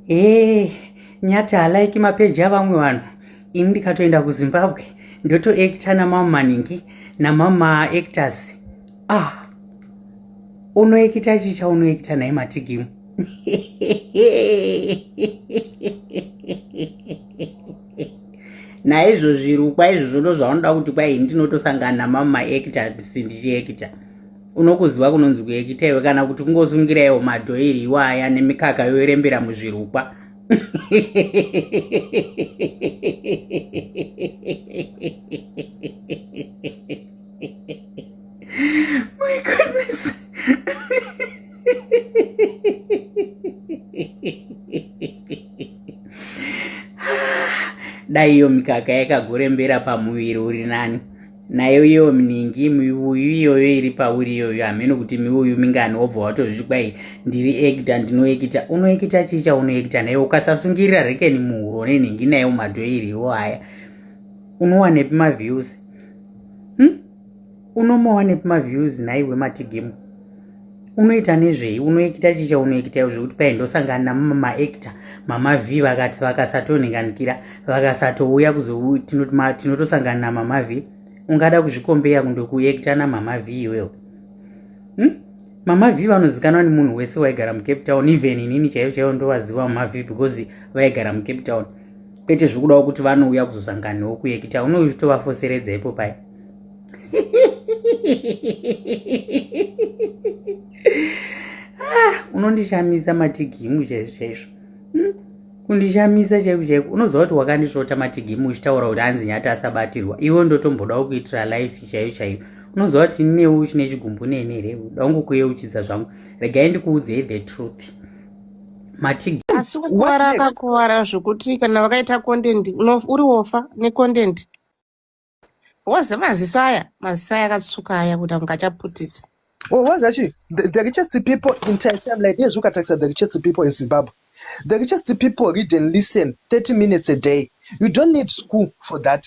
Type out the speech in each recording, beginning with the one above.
Hey, Nyati halaiki mapeji avamwe vanhu. Ini ndikatoenda kuZimbabwe ndotoacta namama maningi namama actors. Ah, unoekita chii chaunoekita nhai Matigimu? Naizvo zvirukwa izvozvo ndozvaunoda kuti kwai ini ndinotosangana namama actors ndichiekita. Unokuziva kunonzi kuekita iwe kana kuti kungosungira iwo madhoiri iwaya nemikaka yoirembera muzvirukwa. My goodness. Dai iyo mikaka yakagorembera pamuviri uri nani. Nayo iyo mningi miuyu iyoyo iri pauri iyoyo hameno kuti miuyu mingani wobva watozviti kwai ndiri actor ndinoekita. Unoekita chii chaunoekita nayo ukasasungirira rekeni muhuro nenhingi nayo madhoiriwo aya unowanepi maviews? Unomawanepi maviews nhaiwe Matigimu? Unoita nezvei? Unoekita chii chaunoekita izvo zvekuti kwai ndosangana namama maactor mama V vakati vakasatonhinganikira vakasatouya kuzo tinotosangana namama V. Ungada kuzvikombeya kundokuekita namama V iwewe? Mama V vanozikanwa nemunhu wese waigara muCape Town, even inini chaivo chaivo ndovaziva mama V because vaigara muCape Town. Kwete zvekudawo kuti vanouya kuzosanganawo kuekita, unochitovafoseredza ipo paya. Ah, unondishamisa Matigimu chaizvo chaizvo. Kundishamisa chaiko chaiko. Unoziva kuti wakandisvota Matigimu uchitaura kuti hanzi Nyati asabatirwa. Iwe ndotombodawo kuitira life chaiyo chaiyo. Unoziva kuti newe uchine chigumbu nene here? Daungokuyeuchidza zvangu. Regai ndikuudzei the truth. Matigimu. Asi kukuvara akakuvara zvokuti kana vakaita content uri wofa necontent. Woze maziso aya, maziso aya akatsuka aya kuita kunge achaputitsa. Well, what's actually the richest people in time like yes, look at the richest people in Zimbabwe. The richest people read and listen 30 minutes a day. You don't need school for that.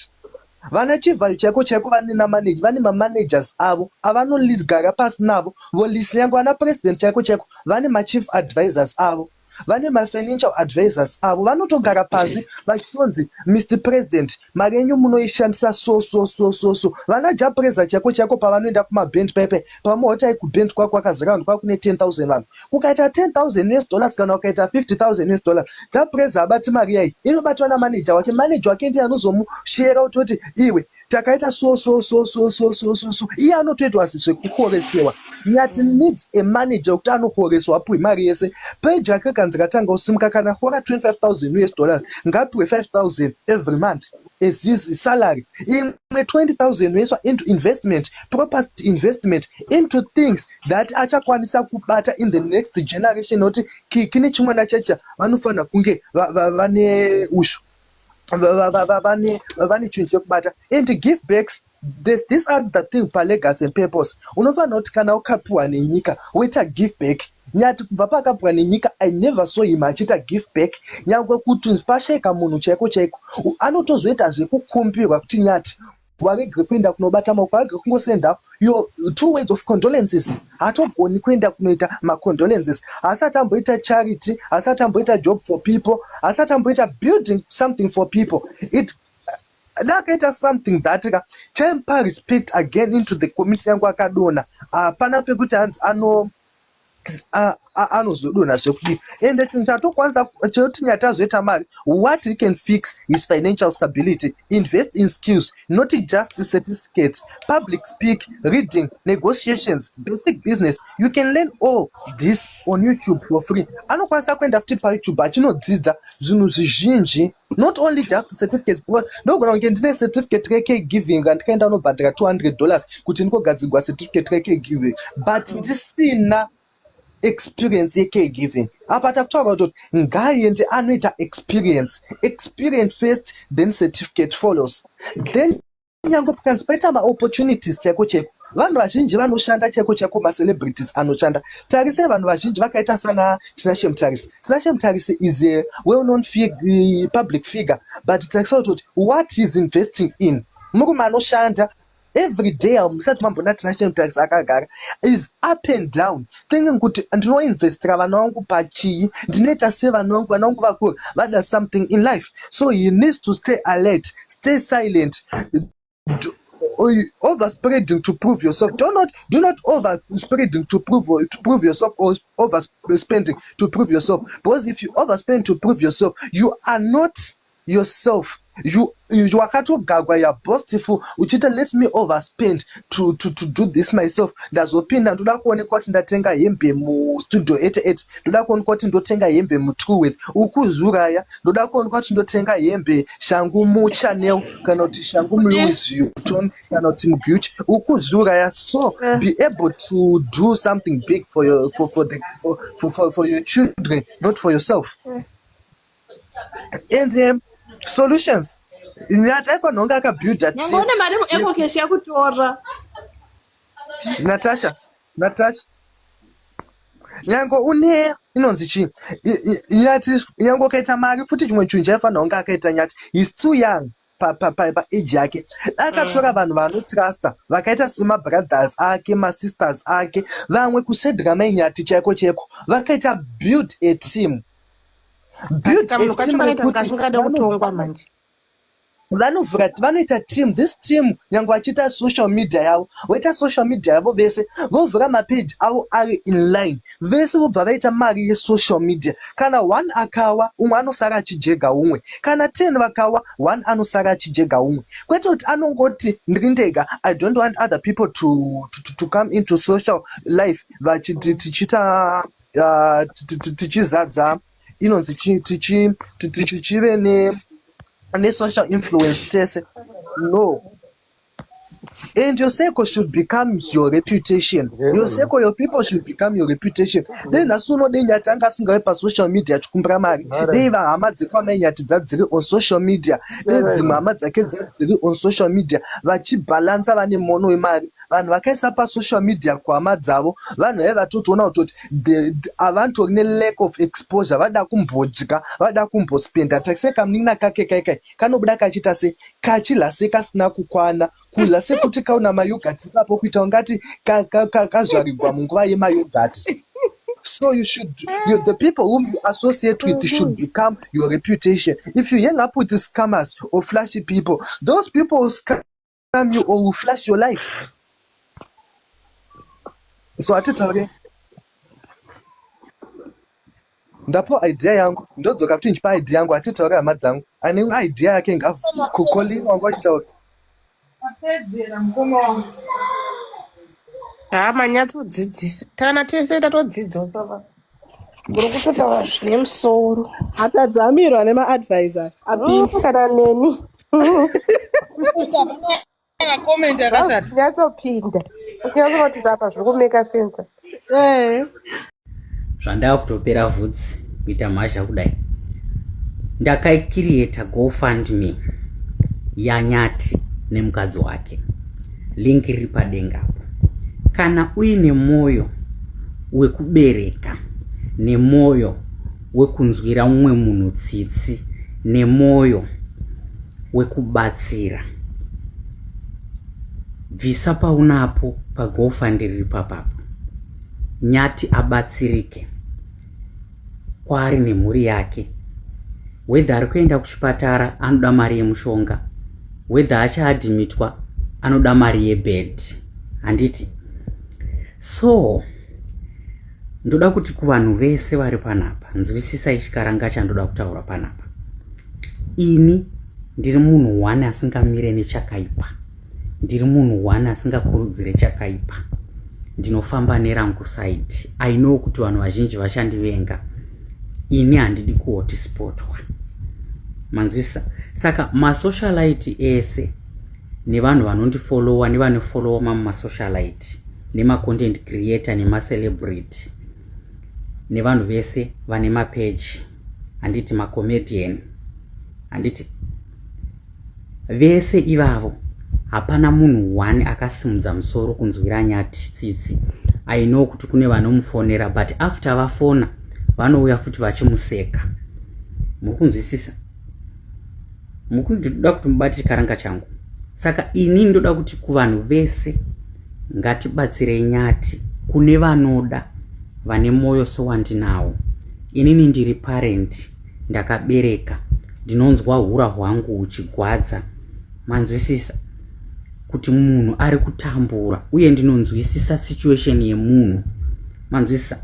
Vana Chivayo chaiko chaiko vane namanage, vane mamanagers avo avanogara pasi navo volisi. Yangu vana president chaiko chaiko vane machief advisors avo, vane mafinancial advisors avo, vanotogara pasi vachitonzi, "Mr President, mari yenyu munoishandisa so so so so so." Vana Jah Prayzah chaiko chaiko pavanoenda kumaband paipai pamohotai kuband kwako kwakazara vanhu, kwakune 10,000 vanhu, kukaita 10,000 US dollars kana kukaita 50,000 US dollars, Jah Prayzah abati mari yai, inobatwa namanager wake. Manager wake ndiye anozomushera kutoti, "Iwe, takaita so so so so so so so so." Iye anotoitwa zvekukoresewa. Nyati needs a manager wekuti anokoreswa apiwe mari yese. Page yake kanzi katanga kusimuka, kana fora 25,000 US dollars, ngapiwe 5000 every month as his salary. Imwe 20,000 yoiswa into investment, property investment, into things that achakwanisa kubata in the next generation, nokuti Kiki nechimwana chacha vanofanira kunge vane ushu, vane chinhu chekubata and give backs. This are the thing palegacy and purpose. Unofanira kuti kana ukapiwa nenyika woita give back. Nyati kubva paakapiwa nenyika, I never saw him achiita give back. Nyangwe kuti pashayika munhu chaiko chaiko, anotozoita zvekukumbirwa kuti, "Nyati, waregere kuenda kunobata maoko, aregere kungosenda your two words of condolences." Hatogoni kuenda kunoita macondolences. Haasati amboita charity, haasati amboita job for people, haasati amboita building something for people. It dakaita something that ka chaimupa respect again into the community. Yangu akadonha, hapana pekuti hanzi ano anozodonha zvekudii. Ende chinhu chatokwanisa chekuti Nyati azoita mari, what he can fix his financial stability: invest in skills, not just certificates. Public speak, reading, negotiations, basic business. You can learn all this on YouTube for free. Anokwanisa kuenda futi paYouTube achinodzidza zvinhu zvizhinji, not only just certificates, because ndogona kunge ndine certificate recaregiving, andikaenda unobhadhara $200 kuti ndikogadzirwa certificate recaregiving, but ndisina experience yecaregiving. Apa takutaura kuti ngaaende anoita experience. Experience first, then certificate follows. Then nyange pakanzi paita maopportunities chaiko chaiko, vanhu vazhinji vanoshanda chaiko chaiko, macelebrities anoshanda. Tarisai vanhu vazhinji vakaita sana Tinashe Mutarisi. Tinashe Mutarisi is a well known public figure, but tarisai kuti what he is investing in. Murume anoshanda. Every day hamusati mambona Tinashe Mutasa akagara, is up and down thinking kuti ndinoinvestira vana vangu pachii, ndinoita sei vana vangu, vana vangu vakura vada something in life. So he needs to stay alert, stay silent. Overspreading to prove yourself, do not overspreading to prove yourself or overspending to prove yourself, because if you overspend to prove yourself, you are not yourself. You wakatogagwa, you are boastful uchiita, "Let me overspend to do this myself. Ndazopinda, ndoda kuonekwa kuti ndatenga hembe muStudio 88, ndoda kuonekwa kuti ndotenga hembe muTruworth." Ukuzviuraya. "Ndoda kuonekwa kuti ndotenga hembe, shangu muChanel kana kuti shangu muLouis Vuitton kana kuti muGucci." Ukuzviuraya. So be able to do something big for your for, for, the, for, for, for, for your children, not for yourself. And solutions, Nyati aifanira kunge akabuilda Nyange team. Une mari muEcoCash yakutora. Natasha, Natasha, nyange une inonzi chii, Nyati, nyange ukaita mari futi, chimwe chinhu chaifanira kunge akaita Nyati, he's too young paage yake. Akatora vanhu vanotrusta vakaita semabrothers ake, masisters ake, vamwe kusedra Mainyati chaiko chaiko, vakaita build a team, build Kamunhu a kacho team kanoita rekuti kasingada kutongwa manje. Vanovhura, vanoita team. This team, nyange vachiita social media yavo, voita social media yavo vese, vovhura mapeji avo ari inline vese, vobva vaita mari yesocial media. Kana one akawa, umwe anosara achijega umwe. Kana 10 vakawa, one anosara achijega umwe, kwete kuti anongoti, "Ndiri ndega, I don't want other people to come into social life." Tichiita tichizadza inonzi tichive ne-social influence tese, no. And your circle should become your reputation. Your circle, your people should become your reputation. Then nhasi unode Nyati anga asingauyi pasocial media achikumbira mari, dei vahama dzekwaMaiNyati dzadziri on social media, dei dzimwe hama dzake dzadziri on social media vachibhalansa, vane muono wemari. Vanhu vakaisa pasocial media kuhama dzavo, vanhu vaiva vatotoona kutoti havantori nelack of exposure, vada kumbodya, vada kumbospenda. Takisai kamunin'ina kake kaikai kanobuda kachiita se kachidya sekasina kukwana, kudya sekuti kauna mayoghurt ipapo, kuita ungati kazvarigwa munguva yemayoghurt. So the people whom you associate with should become your reputation. If you hang up with the scammers or flashy people, those people will scam you or will flash your life. So hatitaure, ndapo idea yangu, ndodzoka kuti ndichipa idea yangu. Hatitaure, hama dzangu, ane idea yake ngakukolini wangu achitaura. Apedzera mukoma wangu. Ha, manyatsodzidzisa, kana tese tatodzidza papa, muri kutotaura zvine musoro. Atadzamirwa nemaadvisor apinda. Kana neni. Makomenti akashata. Tinyatsopinda, tinyatsoti apa zviri kumeka sense. Zvandava kutopera vhudzi kuita mhazha kudai, ndakaicreata GoFundMe yaNyati nemukadzi wake. Link riri padenga apo. Kana uine mwoyo wekubereka, nemwoyo wekunzwira mumwe munhu tsitsi, nemwoyo wekubatsira, bvisa paunapo paGoFund riri papapo, Nyati abatsirike kwaari nemhuri yake. Whether ari kuenda kuchipatara, anoda mari yemushonga, whether achaadhimitwa, anoda mari yebed, handiti? So ndoda kuti kuvanhu vese vari panapa, nzwisisai chikaranga chandoda kutaura panapa. Ini ndiri munhu one asingamire nechakaipa, ndiri munhu one asingakurudzire chakaipa. Ndinofamba nerangu side. I know kuti vanhu vazhinji vachandivenga. Ini handidi kuhotspotwa, manzwisisa? Saka masocialite ese nevanhu vanondifollowa nevanofollowa mamwe masocialite nemacontent creator nemacelebrity nevanhu vese vane mapeji, handiti, macomedian, handiti, vese ivavo, hapana munhu one akasimudza musoro kunzwira Nyati tsitsi. I know kuti kune vanomufonera, but after vafona vanouya futi vachimuseka. Muri kunzwisisa? Mukundoda kuti mubate chikaranga changu. Saka ini ndoda kuti kuvanhu vese, ngatibatsirei Nyati. Kune vanoda, vane mwoyo sewandinawo inini, ndiri parent, ndakabereka, ndinonzwa hura hwangu huchigwadza. Manzwisisa kuti munhu ari kutambura, uye ndinonzwisisa situation yemunhu. Manzwisisa?